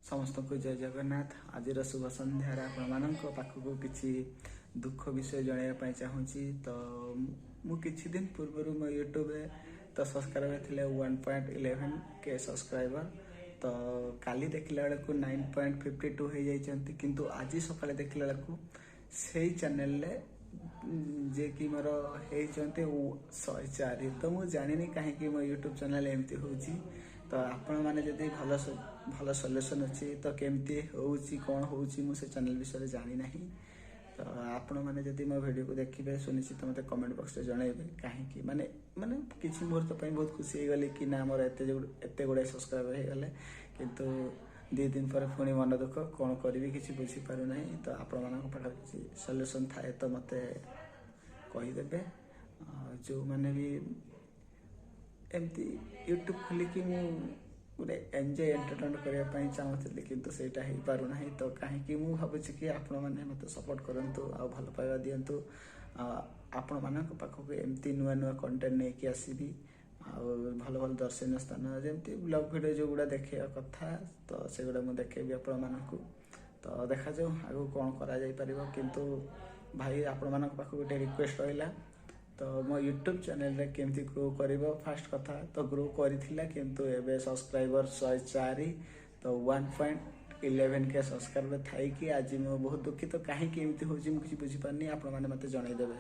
ସମସ୍ତଙ୍କୁ ଜୟ ଜଗନ୍ନାଥ। ଆଜିର ଶୁଭ ସନ୍ଧ୍ୟାରେ ଆପଣମାନଙ୍କ ପାଖକୁ କିଛି ଦୁଃଖ ବିଷୟ ଜଣାଇବା ପାଇଁ ଚାହୁଁଛି। ତ ମୁଁ କିଛି ଦିନ ପୂର୍ବରୁ ମୋ ୟୁଟ୍ୟୁବରେ ତ ସବସ୍କ୍ରାଇବର ଥିଲେ 1.11K subscriber। ତ କାଲି ଦେଖିଲା ବେଳକୁ 9.52 ହେଇଯାଇଛନ୍ତି। କିନ୍ତୁ ଆଜି ସକାଳେ ଦେଖିଲା ବେଳକୁ ସେଇ ଚ୍ୟାନେଲରେ ଯିଏକି ମୋର ହେଇଛନ୍ତି 104। ତ ମୁଁ ଜାଣିନି କାହିଁକି ମୋ ୟୁଟ୍ୟୁବ୍ ଚ୍ୟାନେଲ୍ ଏମିତି ହେଉଛି। ତ ଆପଣମାନେ ଯଦି ଭଲ ଭଲ ସଲ୍ୟୁସନ୍ ଅଛି, ତ କେମିତି ହେଉଛି, କ'ଣ ହେଉଛି, ମୁଁ ସେ ଚ୍ୟାନେଲ୍ ବିଷୟରେ ଜାଣିନାହିଁ। ତ ଆପଣମାନେ ଯଦି ମୋ ଭିଡ଼ିଓକୁ ଦେଖିବେ, ସୁନିଶ୍ଚିତ ମୋତେ କମେଣ୍ଟ ବକ୍ସରେ ଜଣାଇବେ କାହିଁକି। ମାନେ ମାନେ କିଛି ମୁହୂର୍ତ୍ତ ପାଇଁ ବହୁତ ଖୁସି ହେଇଗଲି କି ନା, ମୋର ଏତେ ଏତେ ଗୁଡ଼ାଏ ସବସ୍କ୍ରାଇବର ହେଇଗଲେ। କିନ୍ତୁ 2 ଦିନ ପରେ ପୁଣି ମନ ଦୁଃଖ, କ'ଣ କରିବି କିଛି ବୁଝିପାରୁନାହିଁ। ତ ଆପଣମାନଙ୍କ ପାଖରେ କିଛି ସଲ୍ୟୁସନ୍ ଥାଏ ତ ମୋତେ କହିଦେବେ। ଆଉ ଯେଉଁମାନେ ବି ଏମିତି ୟୁଟ୍ୟୁବ୍ ଖୋଲିକି ମୁଁ ଗୋଟେ ଏନ୍ଜୟ, ଏଣ୍ଟରଟେନମେଣ୍ଟ କରିବା ପାଇଁ ଚାହୁଁଥିଲି, କିନ୍ତୁ ସେଇଟା ହେଇପାରୁନାହିଁ। ତ କାହିଁକି ମୁଁ ଭାବୁଛି କି ଆପଣମାନେ ମୋତେ ସପୋର୍ଟ କରନ୍ତୁ ଆଉ ଭଲ ପାଇବା ଦିଅନ୍ତୁ। ଆଉ ଆପଣମାନଙ୍କ ପାଖକୁ ଏମିତି ନୂଆ ନୂଆ କଣ୍ଟେଣ୍ଟ ନେଇକି ଆସିବି ଆଉ ଭଲ ଭଲ ଦର୍ଶନୀୟ ସ୍ଥାନ, ଯେମିତି ବ୍ଲଗ୍ ଭିଡ଼ିଓ ଯେଉଁଗୁଡ଼ା ଦେଖେଇବା କଥା, ତ ସେଗୁଡ଼ା ମୁଁ ଦେଖେଇବି ଆପଣମାନଙ୍କୁ। ତ ଦେଖାଯାଉ ଆଗକୁ କ'ଣ କରାଯାଇପାରିବ। କିନ୍ତୁ ଭାଇ, ଆପଣମାନଙ୍କ ପାଖକୁ ଗୋଟେ ରିକ୍ୱେଷ୍ଟ ରହିଲା। ତ ମୋ ୟୁଟ୍ୟୁବ୍ ଚ୍ୟାନେଲରେ କେମିତି ଗ୍ରୋ କରିବ? ଫାଷ୍ଟ କଥା ତ ଗ୍ରୋ କରିଥିଲା, କିନ୍ତୁ ଏବେ ସବସ୍କ୍ରାଇବର 104। ତ 1.11K subscriber ଥାଇକି ଆଜି ମୁଁ ବହୁତ ଦୁଃଖିତ। କାହିଁକି ଏମିତି ହେଉଛି, ମୁଁ କିଛି ବୁଝିପାରୁନି। ଆପଣମାନେ ମୋତେ ଜଣାଇଦେବେ।